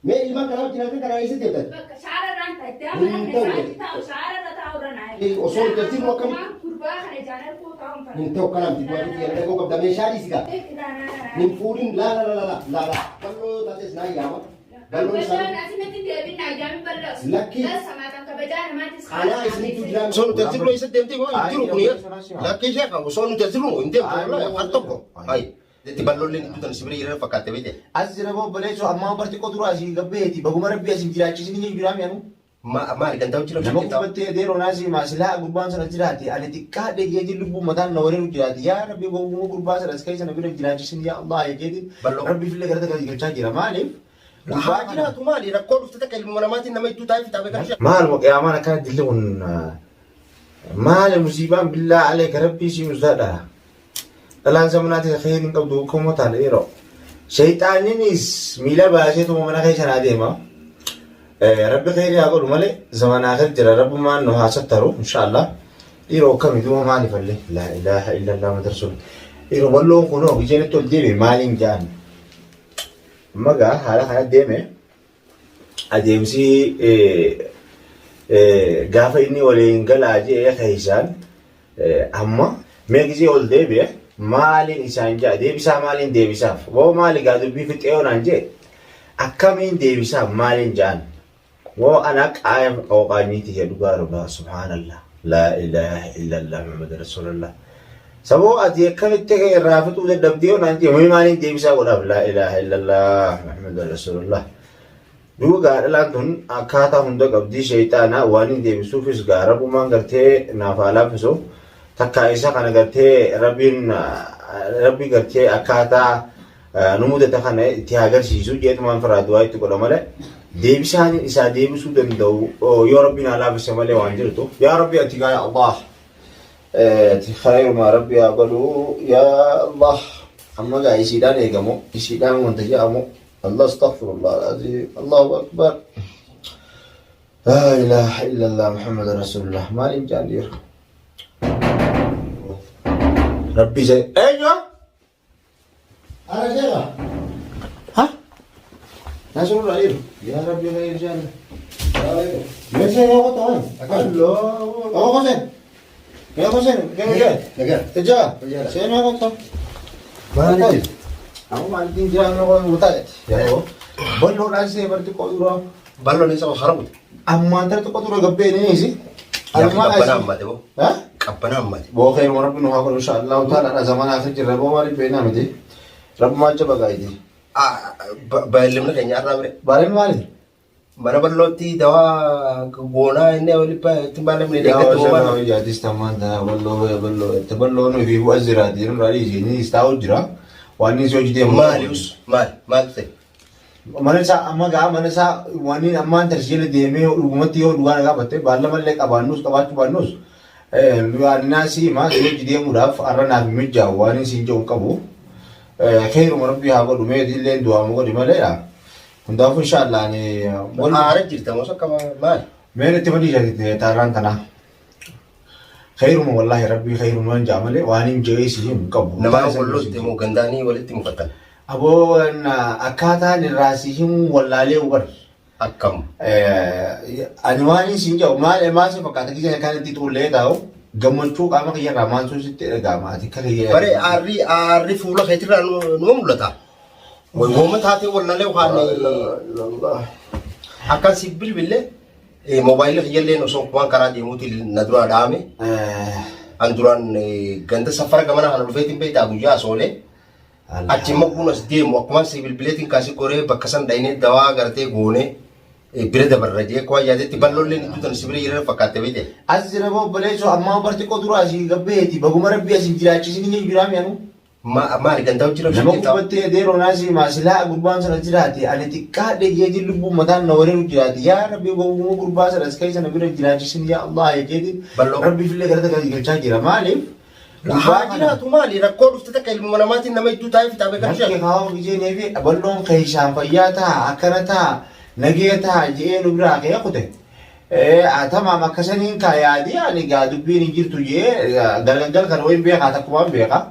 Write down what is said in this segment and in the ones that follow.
Mee ilmaan kanaa wajjin halkan kanaa eessa deemtan? Bakka shaara irraan ta'a. Itti amma Hin namni ta'u. isaa achi taa'u shaara irra taa'u irra naa Eh, osoo nuti as jirru akkamitti? Gurbaa kana ijaan arguu taa'u hin Hin ta'u kanaa miti du'aa miti yaada qabda meeshaa dhiisi gaa. Hin fuudhin laa laa laa laa laa laa. Bal'oo taates naa yaama. Bal'oon Bal'oon isaa. asumatti deebiin ayyaami bal'oos. Lakki. Samaatan kabajaa namaatis. Anaa isinitu jira. Osoo nuti as jirru eessa deemtee moo hin jiru kun lakkii ishee kan osoo nuti as jirru hin deemtu wallahi har tokko. Hayi. Itti bal'oolleen iddoo tan sibira jira fakkaatte beekte. As jira obboleessoo ammaa barti qotu asii gabbeeti baguma rabbi asii jiraachisin hin jiraa mi'anu. Maali gandaa hojii Nama gubbattee adeeroo naasii maasilaa gurbaan sana jiraate ani xiqqaadhe jeetiin lubbuu mataan na wareeru jiraate yaa rabbi baguma gurbaa sana as keessa na bira jiraachisin yaa Allah jeetiin Bal'oo. rabbi fillee gara takka galchaa jira maaliif Haa jiraatu maali rakkoo dhufte takka ilma namaatiin nama iddoo taa'ee fixaa beekan ishee. Maaluma qiyaamaan akkana dilli kun maali musiibaan billaa aleeka rabbii si uzaadha. Dhalaan zamanaati kheyri hin qabdu akkuma taane yeroo. Shayxaaninis miila baasee tuma mana keessa naa deema. Rabbi kheyri haa godhu malee zamanaa akhir jira rabbumaan nu haa sattaru inshaallah. Dhiiroo akkami duuba maaliif allee laa ilaaha illallah Muhammad rasuul. Dhiiroo bal'oon kunoo gijeenetti ol deeme maaliin ja'an. Amma gaa haala kana deeme adeemsi gaafa inni waliin galaa je'ee keessaan amma mee gisee ol deebi'e maaliin isaan ja'a deebisaa maaliin deebisaaf woo maali gaa dubbii fixee yoo naan jee akkamiin deebisaaf maaliin ja'an woo ana qaaya qooqaanyiiti jedhu dhugaa dhugaa subhaanallah laa ilaaha illallah muhammad rasuulullah saboo ati akkamitti irraa fixuu dadhabdee yoo naan jee maaliin deebisaa godhaaf laa ilaaha illallah muhammad rasuulullah Duuba gaa dhalaan tun akkaataa hunda qabdii sheeyxaana waan hin deebisuufis gaa rabbumaan gartee naaf haa laaffisu takka isa kana gartee rabbiin rabbi gartee akkaataa nu mudata kana itti haa agarsiisu jeetumaan firaa du'aa itti godha malee deebisaan isaa deebisuu danda'u yoo rabbiin haa laaffise malee waan jirtu yaa rabbi ati gaa yaa Allah ati khayruma rabbi haa godhu yaa Allah amma gaa isiidhaan eegamu isiidhaan wanta jedhamu Allah astaghfirullah al-azim. Allahu akbar. La ilaha illallah Muhammad Rasulullah. Maal hin jaan dhiira. Rabbi isa eenyu? Ana sheekha. Ha? Nasrullah dhiira. Yaa Rabbi khayr jaan. Meeshaa yaa qotta waan. Allah. Apa kosen? Yaa kosen, kena jaa. Nagaa. Ejaa. Fayyaadha. Seenaa qotta. Maali jirti? Amma maalitiin jiraa yoo qotta taa'e. Yeroo bal'oodhaan see barti qotuura. Bal'oon isa hara mute. Ammaan tara xiqqoo dura gabbee ni isi. Qabbanaa ammate boo. Ha? Qabbanaa ammate. Boo khayr rabbi nu haa godhu insha Allah taala dha zamana akhir jirra boo maaliif beeknaa miti. Rabbi maal jaba gaayiti. Baay'inni keenya har'aa bire. Baay'een maali? Mana bal'ootti dawaa goonaa inni walitti baalamne Yaa deeggartu washa waan. naa ijaatis tamaan tana balloo balloo itti balloo nu fi bu'a jiraati nurraa dhiisi inni taa'u jira waan inni si hojii deemu. Maali us maali maaltu ta'e? Mana isaa amma gaa mana isaa waan inni ammaan tarsiila deemee dhugumatti yoo dhugaa na gaafatte baallamallee qabaannus qabaachuu baannus waan naa si himaa si hojii deemuudhaaf har'a naaf hin mijaa'u waan inni siin jedhu hin qabu. Keeruma rabbii haa godhu mee illee du'aamu godhi maleedha. Hundaafuu inshaallah ani Aara jirta moo akka maali? Mee natti madii jette taarraan tanaa. Khayruma wallahi rabbii khayruma hin jaa malee waan hin jee si hin qabu. Namaa wallootti moo gandaanii walitti mufattan? Aboo akkaataan irraa si himu wallaalee hubar. Akkam? Ani waan hin siin jedhu maal maal si fakkaata kiyya kan itti xullee taa'u gammachuu qaama kiyya irraa maal sun sitti dhaga'ama ati akka kiyya. Bare aarri aarri fuula keetirraa numa mul'ata. Wooma taatee wallalee waan akkan si bilbille moobaayilli kiyyalleen osoo waan karaa deemuutiin na duraa dhaame. An duraan ganda safara gamana kana dhufeetiin beektaa guyyaa asoolee. Achi immoo kun as deemu akkuma si bilbileetiin kaasii goree bakka san dhaynee dawaa gartee goonee bira dabarra jee akka waan yaadetti bal'oolleen iddoo tan si bira jiran fakkaatte beekte. As jira obboleessoo ammaa barti qoturaa asii gabbeeti baguma rabbi asii jiraachisin hin jiraa mi'anu. Maali gandaa hojii Nama rabsuu jirta? gubbattee adeeroo naasii maasilaa gurbaan sana jiraate ani xiqqaadhe jeetiin lubbuu mataan na wareeru jiraate yaa rabbi gowwuma gurbaa sana as keessa na bira jiraachisin yaa Allah jeetiin Bal'oo. rabbi fillee gara takka galchaa jira maaliif Haa jiraatu maali rakkoo dhufte takka ilma namaatiin nama iddoo taa'ee fixaa beekan Lakki haa jeenee fi bal'oon keessaan fayyaa ta'a akkana ta'a nagee ta'a je'ee nu biraa kee kute. Tamaam akkasaniin kaa yaadii ani gaa dubbiin hin jirtu jee galgal kan wayin beekaa takkumaan beekaa.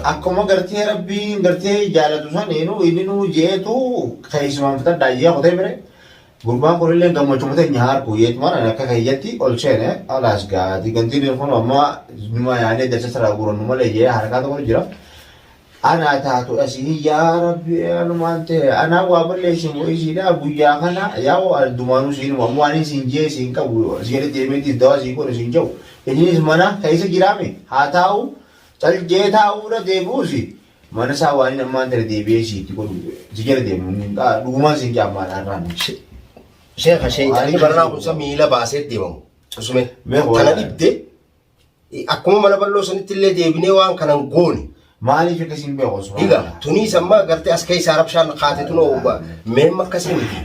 Akkuma gartee rabbiin gartee jaalatu saniinu inni nuu jeetu keessumaan fitadhaa jee kutee bire. Gurbaan kunillee gammachuma teenya harku yeetumaan ani akka keeyyatti ol seene alaas gaati gantiin kun amma numa yaanee dachee sirraa guurannu malee jee harkaa tokko jira. Anaa taatu asii yaa rabbi anumaan ta'e anaa waa balleessin isiidha guyyaa kana yaa addumaanuu siinuma ammoo ani siin jee siin qabu si jedhe deemeetis dawaa sii godhu siin jedhu innis mana keessa jiraame haa taa'u caljee taa'uudha deebi'uusi mana isaa waan inni ammaan ta'e deebi'ee siitti godhu si jala deemu dhugumaan siin jaa ammaan har'aan. Sheekha sheeyxaanni baranaa kun isa miila baasee deemamu. Usume Meeqa tana waan- dhibde akkuma mana bal'oo sanitti illee deebinee waan kanan goone. Maaliif akkasiin beeku osoo? Egaa tuniis amma gartee as keessaa rabshaan kaate tunoo meemma akkasii miti.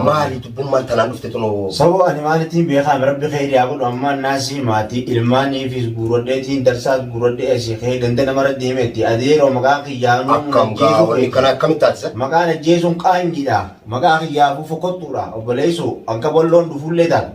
Maali dubbummaan tanaan dhufte tunoo. Sababa ani maalittiin beekaa rabbi kheyri haa godhu ammaan naasii maatii ilmaaniifis guuradheetiin darsaas guuradhee asii ka'ee ganda namarra deemeetti adeeroo maqaa kiyyaanuu Akkam gaa wanni kana akkamitti taatisa? Maqaan ajjeesuun qaanjiidha. Maqaa kiyyaafuu fokkottuudha. Obboleessoo akka balloon dhufullee taatu.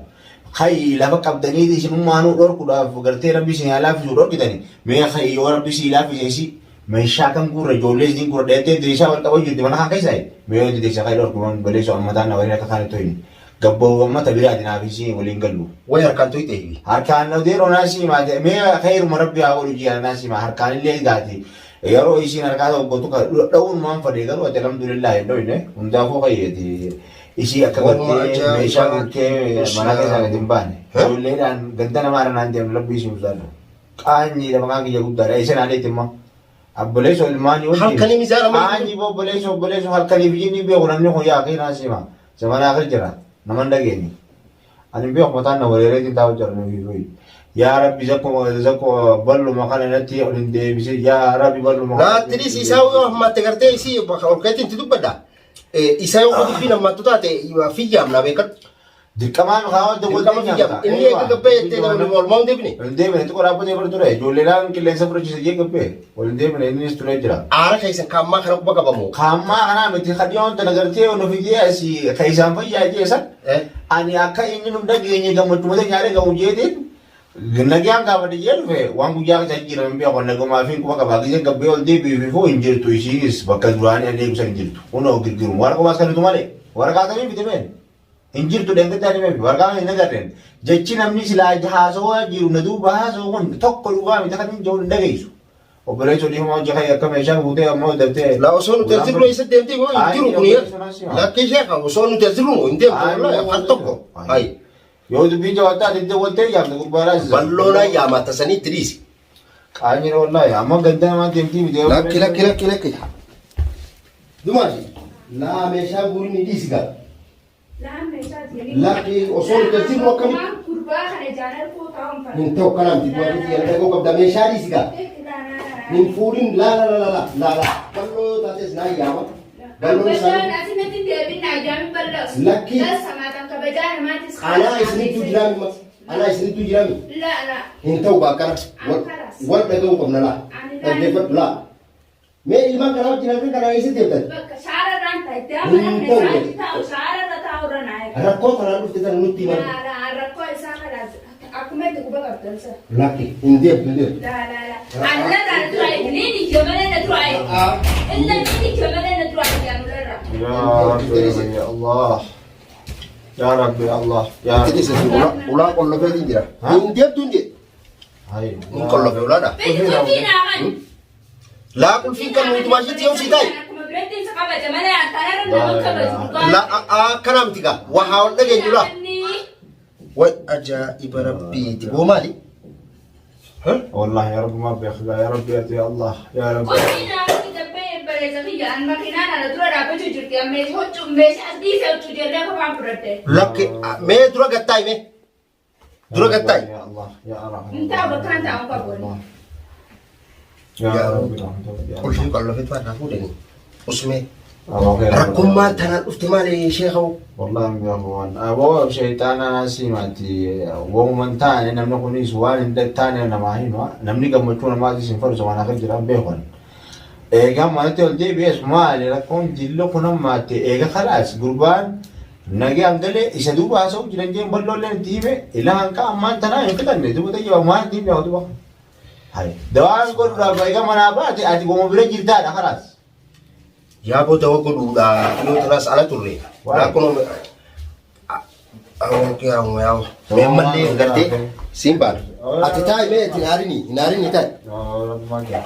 Ka'ii lafa qabdanii isinummaanuu dhorkuudhaaf gartee rabbi isin haa laaffisuu dhorkitani. Mee ka'ii yoo rabbi sii laaffise isi meeshaa kan guurre ijoollee isin guurre dheettee deeshaa wal qaba jirti mana kan keessaa mee yoo deeshaa ka'ii dhorku man baleessoo ammataan na waliin akka kaanitti hoyni. Gabboo ammata biraati naaf isii waliin gallu. Way harkaan tuyxe hibi. Harkaan odeeroo naa sii maate mee khayruma rabbi haa godhu ji'a naa sii maa harkaan illee gaati. Yeroo isiin harkaa tokko tuka dha'uun maan fadhe garuu ati alhamdulillah hin dhoyne hundaafuu kayyeeti. Isii akka Waanuma gartee ajaa'ibaa. meeshaa guurtee mana keessaa gadi hin baane. Eh? Ijoolleedhaan ganda namaa irra naan deemnu rabbii isin ulfaadha. Qaanyiidha maqaan kiyya guddaadha. Isa naan itti immoo. Abboleessoo ilmaanii wajjin. Halkanii mizaana malee. Qaanyii obboleessoo obboleessoo halkanii fi jinni beeku namni kun yaa keenaa sima. Zamana akhir jira. Nama hin dhageenye. Ani hin beeku mataan na wareereetiin taa'u jira nuyi fi. Yaa Rabbi zakkuma zakkuma balluma kana natti ol hin deebise. Yaa Rabbi balluma kana. Laattinis isaa yoo hammaatte gartee isii bakka ol keetiin itti dubbadha. Isa yoo dubbiin hammaattu taate fiyyaam naa beekadhu. Dirqamaan haa Dirqama fiyyaam. Inni eega gabbee jettee namni olmaa hin deebine. Wal deebine xiqqoo dhaabbatee bara ture. Ijoolleedhaan qilleensa fudhachiisa jee gabbee. Wal deebine innis turee jira. Aara keessan kaammaa kana quba qabamu. Kaammaa kanaa miti kadhiyoon tana gartee nu fidee asii ka isaan fayyaa jee san. Ani akka inni nu dhageenye gammachuu malee nyaatee gahu jeetiin Nagaan gaafadhe jee dhufe waan guyyaa keessa jijjiirame hin beeku nagumaa fi quba qabaa gisee gabbee ol deebi'u fi hin jirtu isiinis bakka duraanii ani eegu san hin jirtu kunoo girgiru waraqaa baas kennitu malee waraqaa sanii fide meen hin jirtu dheengaddaa ni meefi waraqaa hin agarreen jechi namni silaa haasawaa jiru na duuba haasawaa kun tokko dhugaa miti kan hin jiru hin dhageessu. Obboleessa dhiifama hojii kee akka meeshaa fuutee ammoo daftee. La osoo nuti as jirru eessa deemtee yoo hin jiru kun lakkii sheekha osoo nuti as jirru hin deemtu wallahi har tokko. Ayi. Yoo dubbiin jabaattaa ati iddoo waltee yaamte gurbaadhaa. Balloonaa yaamaa tasanii itti dhiisi. Qaanyi wallaahi amma ganda namaa deemtii miti. Lakki lakki lakki lakki. Dumaashi. Laa meeshaa guurii ni dhiisi gaa. Laan meeshaa jedhanii. Lakki osoo nuti as jirru akkamitti. Waan gurbaa kana ijaan arguu taa'uun fadha. Hin ta'u kanaan miti du'a miti yana dhagoo qabda meeshaa dhiisi gaa. Hin fuudhin laa laa laa laa laa laa. Balloo yoo taates naa yaama. Balloon isaanii. Lakki. Anaa isinittuu jiraami ma. Anaa isinittuu jiraami. Hin ta'u gaa akkana. Wal dhaga'uu qabna laa. Dhaggeeffadhu laa. Mee ilmaan kanaa wajjin halkan kanaa eessa deemtan? Rakkoo tanaan dhufte tana nutti himan. Lakki hin deemtu hin deemtu. Ya Rabbi ya Allah. Ya Rabbi Allah. Ya Itti Rabbi. dhiise ulaa ulaa qollofeetiin jira. Hin deemtu hin jedhe. Hayy. Hin qollofe ulaadha. Laa qulfiin kan mootummaa isheetti yoo sii taa'e. Laa akkanaa miti gaa. Waa haa ol dhageenyu laa. Way ajaa'iba rabbiiti. Boo maali? Wallahi ya Rabbi ma beekla ya Rabbi ya Allah ya Rabbi. Lakki mee dura gattaa'i mee. Dura gattaa'i. Ya Allah ya Rahman. Intaa bakkaan taa'u qabu. Ya Rabbi rahmatullahi. Qulfiin qallofeetu harkaa fuudhani. Usmee. Rakkummaan Rakkummaan tanaan dhufte maali sheekawu? Wallahi hin beeku waan. Aboo shayxaana simaati waluman taane namni kunis waan hin taane namaa hima namni gammachuu namaatis hin fadhu waan akka jiran beekan. Eegaa manatti ol deebi'es maali rakkoon dillo kun ammaatti eega kalaas gurbaan nagaan galee isa duuba haasa'u jiran jeen bal'oolleen itti hime ilaa hanqa ammaan tanaa hin fixanne duuba tayyaba maal itti hime duuba. Hai. Dawaa godhuudhaaf egaa manaa baate ati goma bira jirtaadha kalaas. Yaaboo dawa godhuudha yoo tanaas ala turre. Rakkoon Mee ammallee gartee siin baana. Ati taa'i mee ati hin aarini hin aarini taa'i.